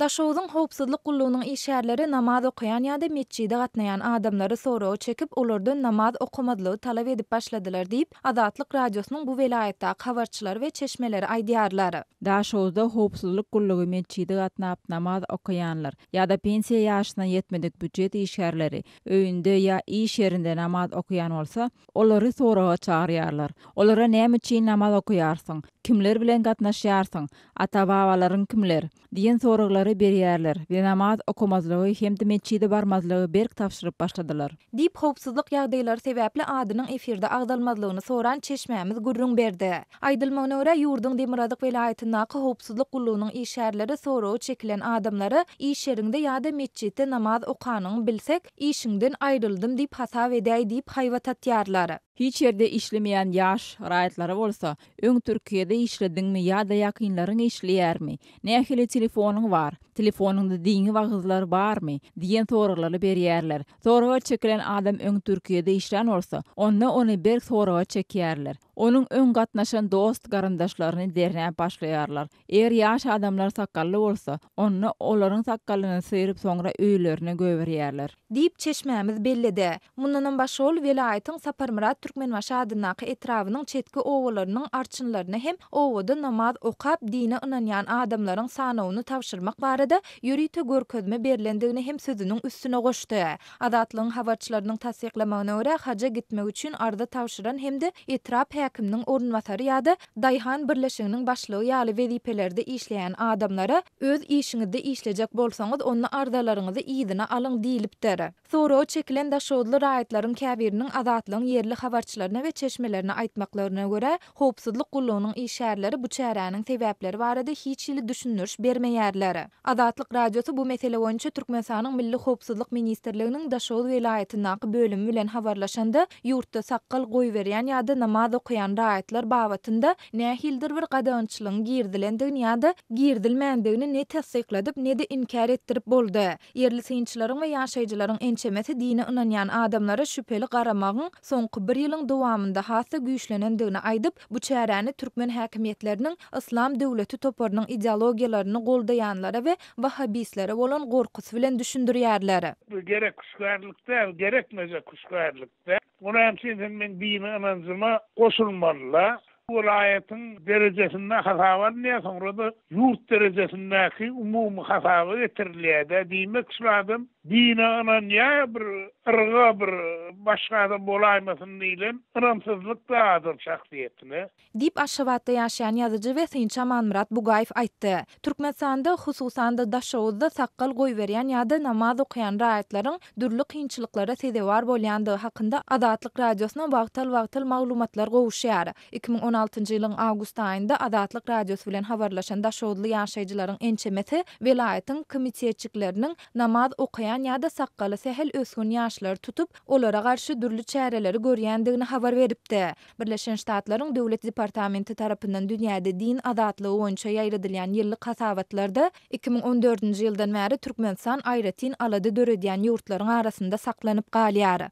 Daşoguzyň howpsuzlyk gullugynyň işgärleri namaz okaýan ýa-da metjide gatnaýan adamlary soraga çekip, olardan namaz okamazlygy talap edip başladylar diýip, Azatlyk Radiosynyň bu welaýatdaky habarçylary we çeşmeleri aýdýarlar. Daşoguzda howpsuzlyk gullugy metjide gatnap namaz okaýanlar ýa-da pensiýa ýaşyna ýetmedik býujet işgärleri öýünde ýa iş ýerinde namaz okaýan bolsa, olary soraga çagyrýarlar. Olara näme üçin namaz okaýarsyň, kimler bilen gatnaşýarsyň, ata-babalaryň kimler? Diýen soraglary berýärler we namaz okamazlygy hem-de metjide barmazlygy berk tabşyryp başladylar. Diýip, howpsuzlyk ýagdaýlary sebäpli adynyň efirde agzalmazlygyny soran çeşmämiz gürrüň berdi. Aýdylmagyna görä, ýurduň demirgazyk welaýatyndaky howpsuzlyk gullugynyň işgärleri soraga çekilen adamlara iş ýeriňde ýa-da metjitde namaz okanyňy bilsek, işiňden aýryldym diýip hasap edäý diýip haýbat atýarlar. Hiç ýerde işlemeýän ýaş raýatlara bolsa, öň Türkiýede işlediňmi ýa-da ýakynlaryň işleýärmi, nähili telefonyň bar, telefonyňda dini wagyzlar barmy diýen soraglary berýärler. Soraga çekilen adam öň Türkiýede işlän bolsa, onda ony berk soraga çekýärler. Onuň öň gatnaşan dost-garyndaşlaryny derňäp başlaýarlar. Eger ýaş adamlar sakgally bolsa, onda olaryň sakgalyny syryp soňra öýlerine göýberýärler. Diýip, çeşmämiz belledi. Mundanam başga ol welaýatyň Saparmyrat Türkmenbaşy adyndaky etrabynyň çetki obalarynyň arçynlaryna hem obada namaz okap, dine ynanýan adamlaryň sanawyny tabşyrmak barada ýörite görkezme berlendigini hem sözüniň üstüne goşdy. Azatlygyň habarçylarynyň tassyklamagyna görä, haja gitmek üçin arza tabşyran hem-de etrap häkiminiň orunbasary ýa-da daýhan birleşiginiň başlygy ýaly wezipelerde işleýän adamlara öz işiňizde işlejek bolsaňyz, onda arzalaryňyzy yzyna alyň diýlipdir. Soraga çekilen daşoguzly raýatlaryň käbiriniň Azatlygyň ýerli habarçylaryna we çeşmelerine aýtmaklaryna görä, howpsuzlyk gullugynyň işgärleri bu çäräniň sebäpleri barada hiç hili düşündiriş bermeýärler. Azatlyk Radiosy bu mesele boýunça Türkmenistanyň Milli howpsuzlyk ministrliginiň Daşoguz welaýatyndaky bölümi bilen habarlaşanda, ýurtda sakgal goýberýän ýa-da namaz okaýan raýatlar babatynda nähilidir bir gadagançylygyň girizilendigini ýa-da girizilmändigini ne tassykladyp, ne-de inkär etdirip boldy. Ýerli synçylaryň we ýaşaýjylaryň ençemesi dine ynanýan adamlara şübheli garamagyň soňky bir ýylyň dowamynda has-da güýçlenendigini aýdyp, bu çäräni türkmen häkimiýetleriniň Yslam döwleti toparynyň ideologiýalaryny goldaýanlara we wahhabistlere bolan gorkusy bilen düşündirýärler. Bu gerek hüşgärlik däl, gerekmejek hüşgärlik däl. O näme üçin sen meň dini ynanjyma goşulmaly-la? Welaýatyň derejesinde hasaba alynýar, soňra-da ýurt derejesindäki umumy hasaba getirilýär-dä. Diýmek, şul adam dine ynanýar, bir yrga, bir başga adam bolaýmasyn diýlen ynamsyzlyk-da adam şahsyýetine. Diýip, Aşgabatda ýaşaýan ýazyjy we synçy Amanmyrat Bugaýew aýtdy. Türkmenistanda, hususan-da, Daşoguzda sakgal goýberýän ýa-da namaz okaýan raýatlaryň dürli kynçylyklara sezewar bolýandygy hakynda Azatlyk Radiosyna wagtal-wagtal maglumatlar gowuşýar. 2016-njy ýylyň awgust aýynda Azatlyk Radiosy bilen habarlaşan daşoguzly ýaşaýjylaryň ençemesi welaýatyň komitetçikleriniň namaz okaýan ýa-da sakgaly sähel ösgün ýaşlary tutup, olara garşy dürli çäreleri görýändigini habar beripdi. Birleşen Ştatlaryň Döwlet departamenti tarapyndan dünýäde din azatlygy boýunça ýaýradylýan ýyllyk hasabatlarda 2014-nji ýyldan bäri Türkmenistan aýratyn alada döredýän ýurtlaryň arasynda saklanyp galýar.